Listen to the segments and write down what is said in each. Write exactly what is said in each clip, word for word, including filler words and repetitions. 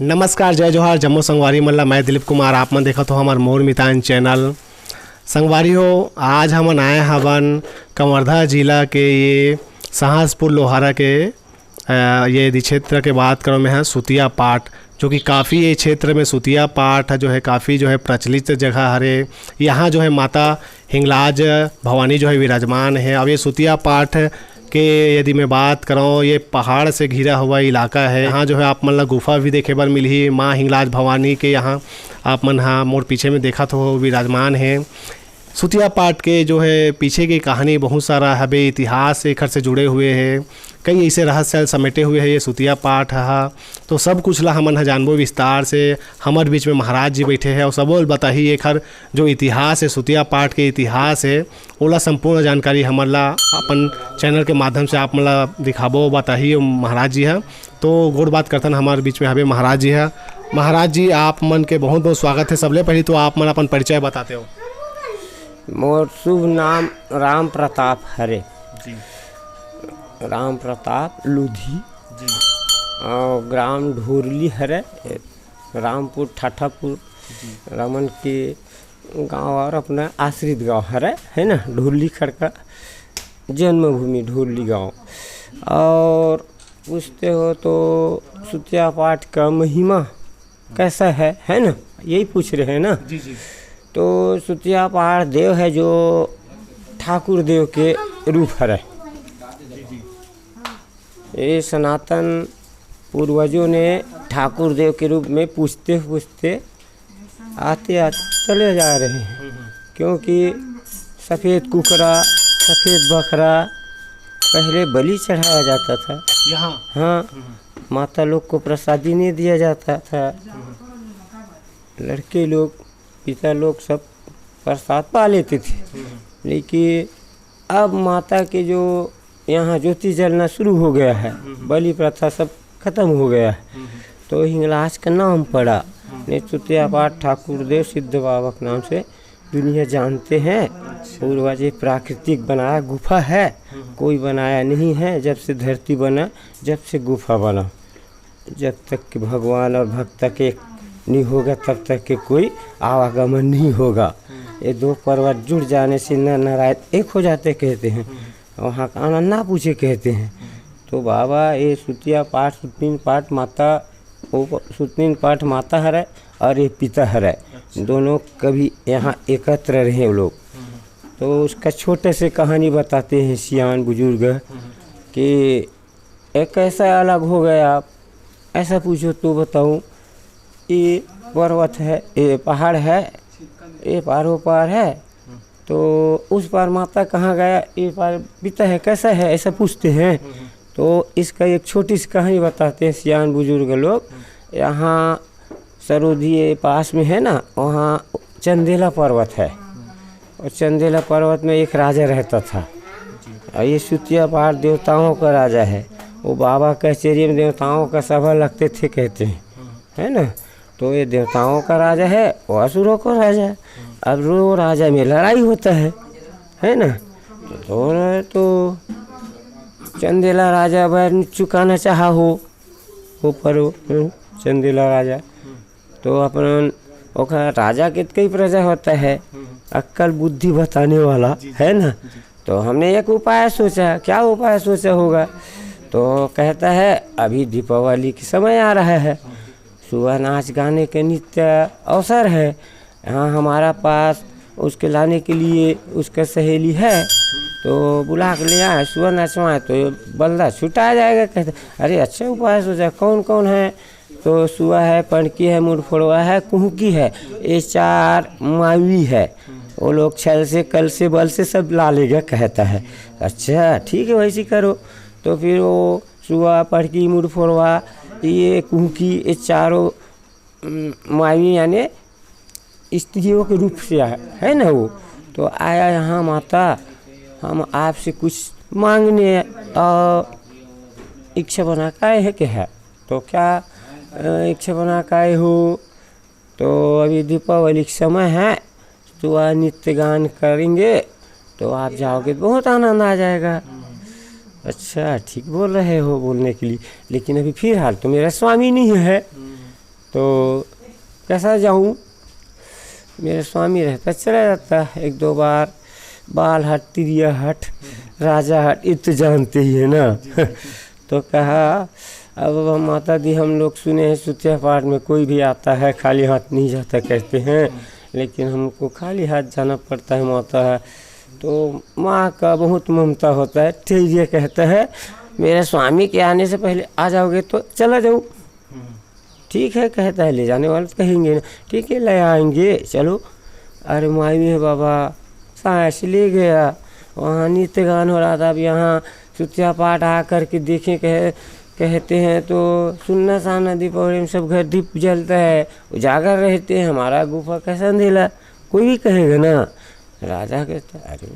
नमस्कार, जय जोहार, जम्मो संगवारी मन ला। मैं दिलीप कुमार, आप मन देखत हो हमर मोर मितान चैनल। संगवारी हो, आज हमन आए हवन कवर्धा जिला के ये सहसपुर लोहारा के, अ, ये यदि क्षेत्र के बात करो मैं ह, सुतिया पाठ, जो कि काफ़ी ये क्षेत्र में सुतिया पाठ जो है, काफ़ी जो है प्रचलित जगह हरे। यहाँ जो है माता हिंगलाज भवानी जो है विराजमान है। अब ये सुतिया पाठ के यदि मैं बात करूँ, ये पहाड़ से घिरा हुआ इलाका है। यहाँ जो है आप मन ला गुफा भी देखे बर मिलही। माँ हिंगलाज भवानी के यहाँ आप मन हा मोर पीछे में देखत हो विराजमान है। सुतिया पाठ के जो है पीछे के कहानी बहुत सारा हबे, इतिहास एखर से जुड़े हुए है, कई ऐसे रहस्य समेटे हुए है ये सुतिया पाठ हा। तो सब कुछ ला हमन ह जानबो विस्तार से। हमर बीच में महाराज जी बैठे हैं और सबो ल बताही एखर जो इतिहास है, सुतिया पाठ के इतिहास है, ओला संपूर्ण जानकारी हमन ला अपन चैनल के माध्यम से आप मन ला दिखाबो, बताही महाराज जी ह। तो गोठ बात करथन, हमर बीच में हबे महाराज जी ह। महाराज जी, आप मन के बहुत बहुत स्वागत है। सबले पहले तो आप मन अपन परिचय बताते हो। मोर शुभ नाम राम प्रताप हरे। जी। राम प्रताप लुधी। जी। और ग्राम ढोरली हरे, रामपुर ठाठापुर, जी। रमन के गांव और अपना आश्रित गांव हरे, है ना, ढोरली खड़का जन्मभूमि ढोरली गांव। और पूछते हो तो सुतिया पाठ का महिमा कैसा है, है ना, यही पूछ रहे हैं ना। जी, जी। तो सुतिया पाठ देव है जो ठाकुर देव के रूप हरे। जी, जी। ये सनातन पूर्वजों ने ठाकुर देव के रूप में पूजते पूजते आते आते चले जा रहे हैं। हम्म, हम्म। क्योंकि सफ़ेद कुकरा, सफ़ेद बकरा पहले बलि चढ़ाया जाता था। यहाँ? हाँ। हम्म। माता लोग को प्रसादी नहीं दिया जाता था। हम्म। लड़के लोग, पिता लोग सब प्रसाद पा लेते थे। हम्म। लेकिन अब माता के जो यहाँ ज्योति जलना शुरू हो गया है, हम्म। बलि प्रथा सब खत्म हो गया है। हम्म। तो हिंगलाज का नाम पड़ा। हम्म। नहीं, सुतिया पाठ ठाकुर देव सिद्ध बाबा के नाम से दुनिया जानते हैं। अच्छा। पूर्वज ये प्राकृतिक बनाया गुफा है, हम्म। कोई बनाया नहीं है। जब से धरती बना, जब से गुफा बना, जब तक कि भगवान और भक्त के नहीं होगा, तब तक के कोई आवागमन नहीं होगा। हम्म। ये दो पर्वत जुड़ जाने से नर नारायण एक हो जाते कहते हैं। हम्म। वहाँ का आनंद ना पूछे कहते हैं। हम्म। तो बाबा, ये सुतिया पाठ, सुतनीन पाठ माता, वो प-, सुतनीन पाठ माता हरे और ये पिता हरे। अच्छा। दोनों कभी यहाँ एकत्र रहे वो लोग। हम्म। तो उसका छोटे से कहानी बताते हैं सियान बुजुर्ग हम्म। कि ये कैसा अलग हो गए आप? ऐसा पूछो तो बताऊं, ये पर्वत है, ये पहाड़ है, ये पार वो पार है, तो उस पार माता कहाँ गया, ये पार पिता है, कैसा है, ऐसा पूछते हैं। तो इसका एक छोटी सी कहानी बताते हैं सियान बुजुर्ग लोग। यहाँ सरोदी ये पास में है ना, वहाँ चंदेला पर्वत है। और चंदेला पर्वत में एक राजा रहता था। और ये सुतिया पहाड़ देवताओं का राजा है। वो बाबा कचहरी में देवताओं का सभा लगते थे, कहते हैं, है ना? तो ये देवताओं का राजा है, वो असुरों का राजा है। अब वो राजा में लड़ाई होता है, है ना? तो, तो चंदेला राजा बैर चुकाना चाहा हो, ऊपर वो, हम्म, चंदेला राजा। तो अपन ओखर राजा के कई प्रजा होता है, हम्म। अक्कल बुद्धि बताने वाला, जी, जी, है ना? जी। तो हमने एक उपाय सोचा, क्या उपाय सोचा होगा? तो कहता है, अभी दीपावली के समय आ रहा है, सुबह नाच गाने के नित्य अवसर है। यहाँ हमारा पास उसके लाने के लिए उसका सहेली है, तो बुला के ले आए, सुबह नचवाए तो ये बंदा छुटा जाएगा। कहते, अरे, अच्छा उपाय सोचा, कौन कौन है? तो सुआ है, पड़की है, मुड़फोड़वा है, कुहकी है, ये चार मावी है। वो लोग छल से, कल से, बल से सब ला लेगा, कहता है। अच्छा, ठीक है, वैसे करो। तो फिर वो सुआ, पड़की, मुड़फोड़वा, ये कुहकी, ये चारों, उम, मावी यानी स्त्रियों के रूप से है, है ना वो। तो आया यहाँ, माता, हम आपसे कुछ मांगने और इच्छा बना के आए हैं, क्या है? तो क्या, अ, इच्छा बना के आए हो? तो अभी दीपावली का समय है, तो आज नित्य गान करेंगे, तो आप जाओगे तो बहुत आनंद आ जाएगा। अच्छा, ठीक बोल रहे हो बोलने के लिए, लेकिन अभी फिलहाल तो मेरा स्वामी नहीं है। तो कैसा जाऊँ, मेरा स्वामी रहता, चला जाता है एक दो बार। बाल हट, तिरिया हट, राजा हट, ये तो जानते ही है ना। तो कहा, अब माता दी, हम लोग सुने हैं सुतिया पाठ में कोई भी आता है खाली हाथ नहीं जाता कहते हैं, लेकिन हमको खाली हाथ जाना पड़ता है माता है। तो माँ का बहुत ममता होता है, ठीक ये कहता है, मेरे स्वामी के आने से पहले आ जाओगे तो चला जाओ। ठीक है, कहता है, ले जाने वाले तो कहेंगे ना, ठीक है, ले आएंगे, चलो। अरे माई में बाबा सांस ले गया, वहाँ नृत्य गान हो रहा था। अब यहाँ सुतिया पाठ आ करके देखें, कहे, कहते हैं तो सुनना साना दीपावली में सब घर दीप जलता है, उजागर रहते हैं, हमारा गुफा कैसा अंधेला, कोई भी कहेगा ना। राजा कहता है, अरे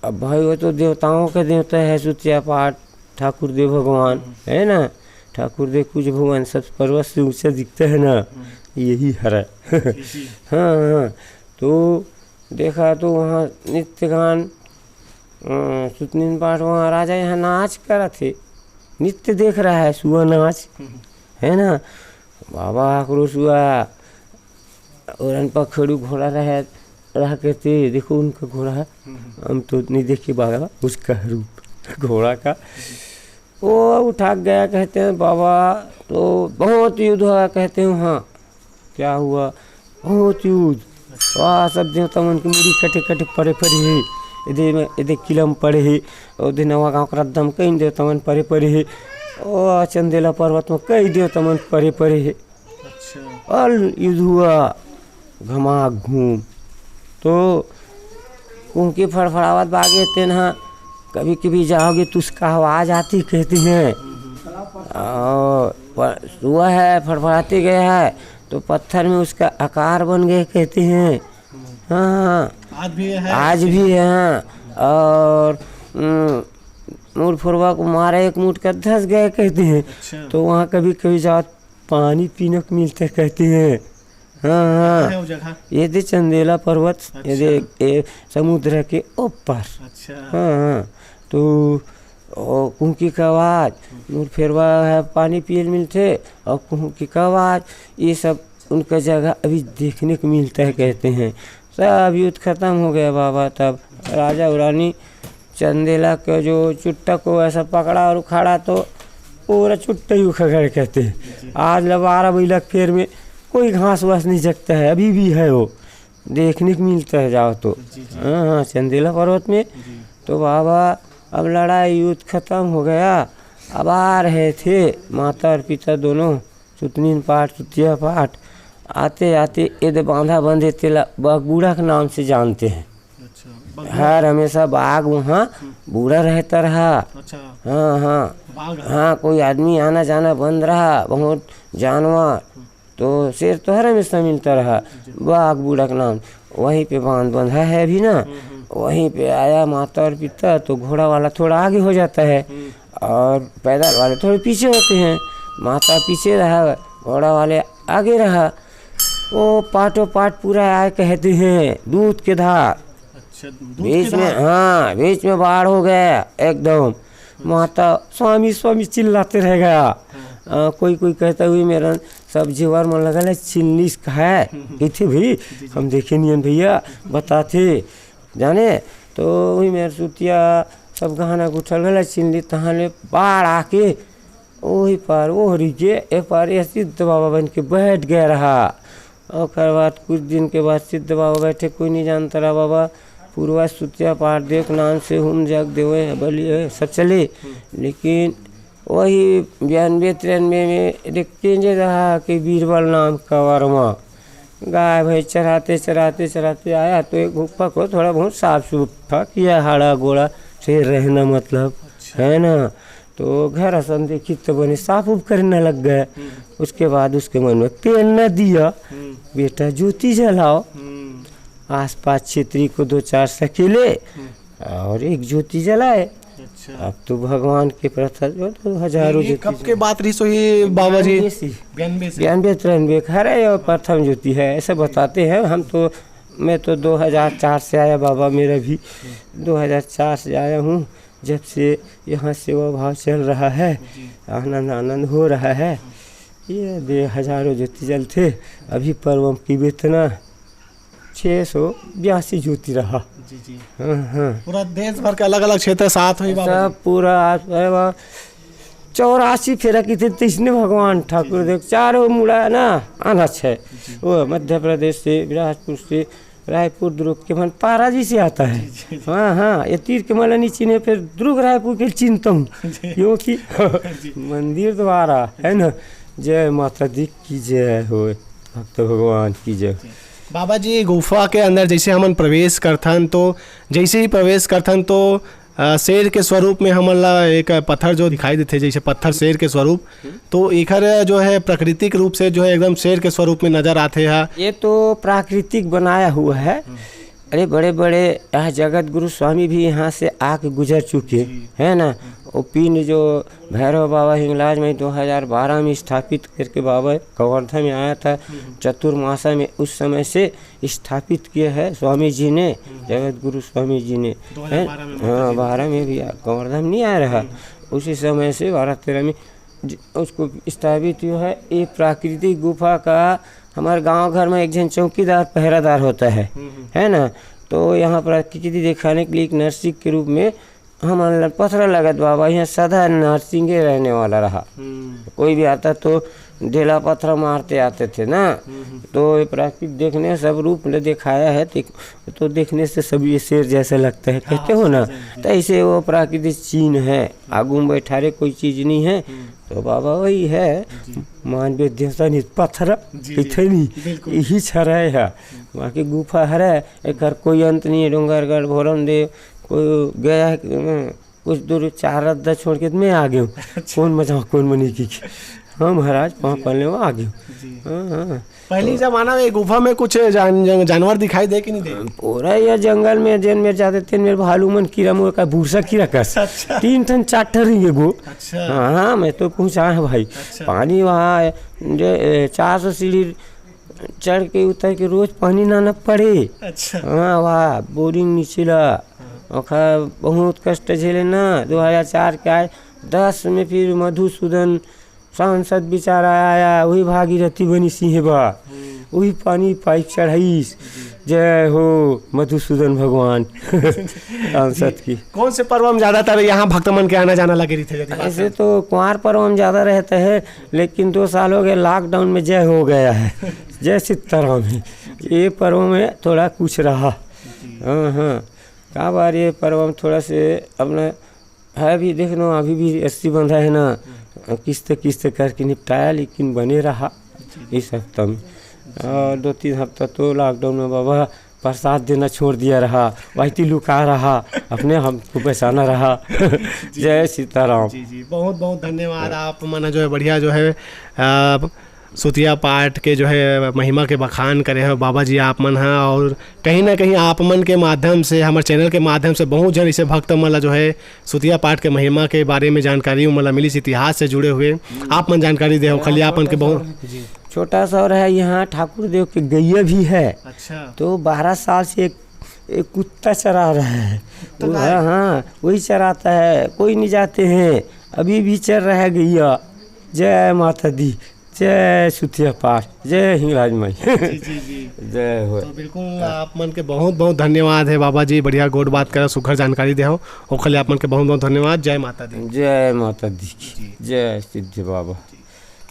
अब भाई, वो तो देवताओं का देवता है सुतिया पाठ, ठाकुर देव भगवान, है ना? ठाकुर देव कुछ भगवान सब पर्वत से ऊंचा दिखता है ना, यही हरा। हाँ, हाँ। तो देखा तो वहाँ नृत्य गान, अ, सुतनीन पाठ, वहाँ राजा यहाँ नाच करा थे, नृत्य देख रहा है, सुआ नाच, है ना? बाबा आक्रोश हुआ। और अनपा खड़ू घोड़ा रहे, रह कहते, देखो उनका घोड़ा है, हम तो नहीं देखे बाबा उसका रूप घोड़ा का। वो उठा के गया कहते हैं बाबा, तो बहुत युद्ध हुआ कहते हैं। हाँ, क्या हुआ? बहुत युद्ध। वाह, सब देवता मन के मुड़ी कटे कटे पड़े पड़े हे। एदे में, एदे किलम पड़े हे। ओ दिन नवा गाँव करद्दा म कई देवता मन पड़े पड़े हे। ओ चंदेला पर्वत में कई देवता मन पड़े पड़े हे। अच्छा। अल युद्ध हुआ, घमाघूम। तो कुंकी फड़फड़ावत बागे तेन ह, कभी कभी जाओगे तो उसका आवाज आती कहती है। और पर-, सुआ है फड़फड़ाते गया है तो पत्थर में उसका आकार बन गए कहते हैं। हाँ, हाँ। आज भी है? आज भी है, हाँ। और, उम, मुड़फुरवा को मारा एक मुठ का धस गए कहते हैं। अच्छा। तो वहाँ कभी कभी जाओ पानी पीने को मिलते कहते हैं। हाँ, हाँ। कहाँ है वो जगह? ये दे चंदेला पर्वत, ये अच्छा। दे, ये समुद्र के ऊपर। अच्छा। हाँ, हाँ। तो ओ, कुहकी का आवाज, मुड़फेरवा है, पानी पिए ल मिलथे, और कुहकी का आवाज, ये सब उनका जगह अभी देखने को मिलता है कहते हैं। सब युद्ध खत्म हो गया बाबा। तब राजा और रानी चंदेला के जो चुट्टा को ऐसा पकड़ा और उखाड़ा तो पूरा चुट्टा ही उखड़ गए कहते हैं। आज ल बारह बइला के फेर में कोई घास वास नहीं जगता है, अभी भी है वो, देखने को मिलता है जाओ तो। जी, जी। हाँ, हाँ, चंदेला पर्वत में। जी। तो बाबा, अब लड़ाई युद्ध खत्म हो गया, अब आ रहे थे माता और पिता दोनों, सुतनीन पाठ, सुतिया पाठ, आते आते एदे बांधा बंधे तेला बाघ बूढ़ा के नाम से जानते हैं। अच्छा, बाघ बूढ़ा। हर हमेशा बाघ वहाँ हम्म। बूढ़ा रहता रहा। अच्छा। हाँ, हाँ। बाघ। हाँ, कोई आदमी आना जाना बंद रहा, बहुत जानवर। हम्म। तो शेर तो हर हमेशा मिलता रहा, जी। बाघ बूढ़ा के नाम। वहीं पे बांध बंधा है अभी ना, हम्म, हम्म। वहीं पे आया माता और पिता, तो घोड़ा वाला थोड़ा आगे हो जाता है हम्म। और पैदल वाले थोड़े पीछे होते हैं। माता पीछे रहा, घोड़ा वाले आगे रहा। वो पाटो पाट पूरा आए कहते हैं, दूध के धार। अच्छा, दूध बीच के में, धार। हाँ, बीच में बाढ़ हो गया एकदम। माता स्वामी स्वामी चिल्लाते रह गया। हाँ। आ, कोई कोई कहता हुई मेरा सब जीवर मन लगल है, चिल्लिस का है। हम्म। कहिथे भाई, जी, जी। हम देखे नियन भैया, बताथे, जाने, तो वही मेर सुतिया सब गहना गुठल गल है, चिल्ली तहाँ ले बाढ़ आके वही पार, वो हरी के, ए पार, ये सिद्ध बाबा बन के बैठ गया रहा। ओकर बाद कुछ दिन के बाद सिद्ध बाबा बैठे, कोई नहीं जानता रहा बाबा। पूर्वा सुतिया पाठ देव के नाम से हुम जग देवे बलि, ए, सब चले। हम्म। लेकिन वही बयानबे तिरानबे में एक केंजे रहा कि बीरबल नाम का वरमा गाय भैंस चराते, चराते, चराते आया तो एक गुफा को थोड़ा बहुत साफ सुथरा किया, हाड़ा गोड़ा से रहना मतलब, अच्छा। है ना? तो घर असन देखी तो बने साफ उफ करने लग गए। हम्म। उसके बाद उसके मन में प्रेरणा दिया, हम्म। बेटा ज्योति जलाओ। हम्म। आसपास क्षेत्री को दो चार सकेले हम्म। और एक ज्योति जलाए। अच्छा। अब तो भगवान के प्रथा जो तो हजारों ये ज्योति कब के जला। बात रही सो ये बाबा जी? बयानबे से। बयानबे से। बयानबे तिरानबे का है और प्रथम ज्योति है, ऐसे बताते हैं। हम तो, मैं तो दो हज़ार चार से आया बाबा, मेरा भी दो हज़ार चार से आया हूँ। जब से यहाँ सेवा भाव चल रहा है, जी। आनंद, आनंद हो रहा है। ये दे हजारों ज्योति जलथे। अभी पर्व की बेतना छः सौ बयासी ज्योति रहा। जी, जी। हाँ, हाँ। पूरा देश भर के अलग-अलग क्षेत्र से आत होही बाबा सब जी। पूरा आस-, अरे वाह, चौरासी फेरा की थे, तइसने भगवान ठाकुर जी, जी। देख, चारों मुड़ा ना आना छे। जी। वो मध्य प्रदेश से, बिलासपुर से, रायपुर दुर्ग के मन पारा जी से आता है। जी, जी, जी। हाँ, हाँ, ये तीर के मला नहीं चिन्हे, फिर दुर्ग रायपुर के चिन्हता हूँ। जी। क्योंकि जी। मंदिर द्वारा, है ना? जय माता दी की जय हो, भक्त भगवान की जय। जी। बाबा जी, गुफा के अंदर जैसे हमन प्रवेश करथन, तो जैसे ही प्रवेश करथन, तो, अ, शेर के स्वरूप में हमन ला एक पत्थर जो दिखाई देथे, जैसे पत्थर शेर के स्वरूप, तो एखर जो है प्राकृतिक रूप से जो है एकदम शेर के स्वरूप में नजर आथे हा। ये तो प्राकृतिक बनाया हुआ है। हम्म। अरे बड़े बड़े यहाँ जगत गुरु स्वामी भी यहाँ से आके गुजर चुके जी। हैं ना। हम्म। वो पिंड जो भैरव बाबा हिंगलाज में दो हज़ार बारह में स्थापित करके बाबा कवर्धा में आया था हम्म। चतुर्मासा में, उस समय से स्थापित किया है स्वामी जी ने, हम्म। जगत गुरु स्वामी जी ने, हैं? दो हज़ार बारह में माता हाँ, जी ने। बारह में भी आ-, कवर्धा में नहीं आ रहा। हम्म। उसी समय से बारह तेरह में ज-, उसको स्थापित हुआ है। ये प्राकृतिक गुफा का हमारे गांव घर में एक जन चौकीदार पहरादार होता है, हम्म, हम्म। है ना? तो यहाँ प्राकृतिक दिखाने के लिए एक नरसिंह के रूप में हमन ला पथरा लगत बाबा, यहाँ सदा नरसिंह रहने वाला रहा। हम्म। कोई भी आता तो ढेला पथरा मारते आते थे ना। हम्म, हम्म। तो ये प्राकृतिक देखने सब रूप ले दिखाया है, देख-, तो देखने से सब ये शेर जैसे लगते हैं, कहते हाँ, हो ना? जी, जी। तो ऐसे वो प्राकृतिक चिन्ह है, आगू में बैठा रे कोई चीज नहीं है। हम्म। तो बाबा वही है, जी। मानवीय देवता नहीं, पत्थर जी, जी। पीछे नहीं, बिल्कुल। यही छराए है। वहाँ की गुफा हरे, एकर कोई अंत नहीं है। डोंगरगढ़, भोरमदेव, कोई गया है कि, कुछ दूर चार रद्दा छोड़ के मैं आ गया हूँ। अच्छा। कौन मजा, कौन मनी की? हाँ महाराज, वहाँ जी। पहले वो आ गया हूँ। जी। हाँ, हाँ। पहली तो जमाना में गुफा में कुछ जान-, जन-, जानवर दिखाई दे कि नहीं दे? पूरा ये जंगल में जेन मेर जाते तेन मेर भालू मन कीड़ा मोर का भूसा कीड़ा कस। अच्छा। तीन ठन चार ठन रही एगो। अच्छा। हाँ, हाँ, मैं तो पहुँचा है भाई। अच्छा। पानी वहाँ है, जे, ए, चार सौ सीढ़ी चढ़ के उतर के रोज पानी लाना पड़े। अच्छा। हाँ, वहाँ बोरिंग नीचे ला। हाँ। ओखर बहुत कष्ट झेले ना। दो हज़ार चार के आए, दस में फिर मधुसूदन सांसद बेचारा आया, वही भागीरथी बनी सिंह बा, हम्म। वही पानी पाइप चढ़ाईस। जी। जय हो मधुसूदन भगवान सांसद जी। की। कौन से पर्व में ज्यादातर यहाँ भक्त मन के आना जाना लगे रहिथे, यदि बात ऐसे करें? तो कुंवार पर्व में ज्यादा रहता है, लेकिन दो साल हो गए लॉकडाउन में जय हो गया है। जय सीताराम है। ये पर्व में थोड़ा कुछ रहा। जी। हाँ, हाँ। का बार ये पर्व में थोड़ा से अपना है भी, देख लो, अभी भी रस्सी बंधा है ना, हम्म। किस्त किस्त करके निपटाया, लेकिन बने रहा जी। इस हफ्ता में। जी। और दो तीन हफ्ता तो लॉकडाउन में बाबा प्रसाद देना छोड़ दिया रहा, वही लुका रहा, अपने हमको बचाना रहा। जी। जय सीताराम। जी, जी, बहुत बहुत धन्यवाद। आप मन जो है बढ़िया जो है, आ, सुतिया पाठ के जो है महिमा के बखान करे हो बाबा जी आप मन ह, और कहीं ना कहीं आप मन के माध्यम से, हमर चैनल के माध्यम से बहुत झन इसे भक्त मन ला जो है सुतिया पाठ के महिमा के बारे में जानकारी उमन ला मिलिस, इतिहास से जुड़े हुए आप मन जानकारी देहो। खाली आप मन के बहुत जी। छोटा सा और है, यहाँ ठाकुर देव के गैया भी है। अच्छा। तो बारह साल से एक, एक कुत्ता चरा रहा है। कुत्ता वो, गाय? हाँ, हाँ, वही चराता है, कोई नहीं जाते हैं, अभी भी चर रहा है गैया। जय माता दी, जय सुतिया पाठ, जय हिंगलाज माई। जी, जी, जी। जय हो। तो बिल्कुल आप मन के बहुत बहुत धन्यवाद है बाबा जी, बढ़िया गोठ बात करा, सुघर जानकारी देहो, ओखर लिए आप मन के बहुत बहुत धन्यवाद। जय माता दी। जय माता दी की, जी। जय सिद्धि बाबा।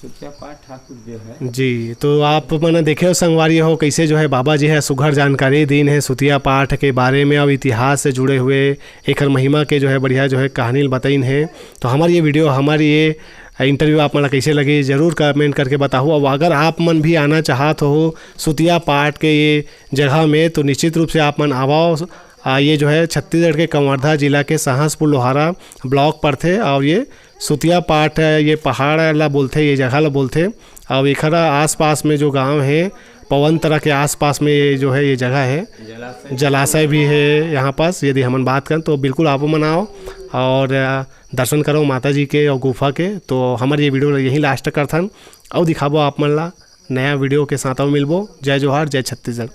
सुतिया पाठ ठाकुर देव है। जी, तो आप मन देखे हो संगवारी हो, कैसे जो है बाबा जी है सुघर जानकारी दीन है सुतिया पाठ के बारे में और इतिहास से जुड़े हुए एकर महिमा के जो है बढ़िया जो है कहानी ल बताइन है। तो हमार ये वीडियो, हमार ये इंटरव्यू आप मन ला कैसे लगे, जरूर कमेंट करके बताहू। और अगर आप मन भी आना चाहत हो सुतिया पाठ के ये जगह में, तो निश्चित रूप से आप मन आवो। आ, ये जो है छत्तीसगढ़ के कवर्धा जिला के सहसपुर लोहारा ब्लॉक पड़थे और ये सुतिया पाठ है, ये पहाड़ ला बोलथे, ये जगह ला बोलथे। और एखर आसपास में जो गांव है, पवन तरा के आसपास में ये जो है, ये जगह है, जलाशय। जलाशय भी है यहाँ पास। यदि हमन बात करें तो बिल्कुल आप मन आओ और, अ, दर्शन करो माता जी के और गुफा के। तो हमर ये वीडियो ला यहीं लास्ट करथन, और दिखाबो आप मन ला नया वीडियो के साथ, और मिलबो। जय जोहार, जय छत्तीसगढ़।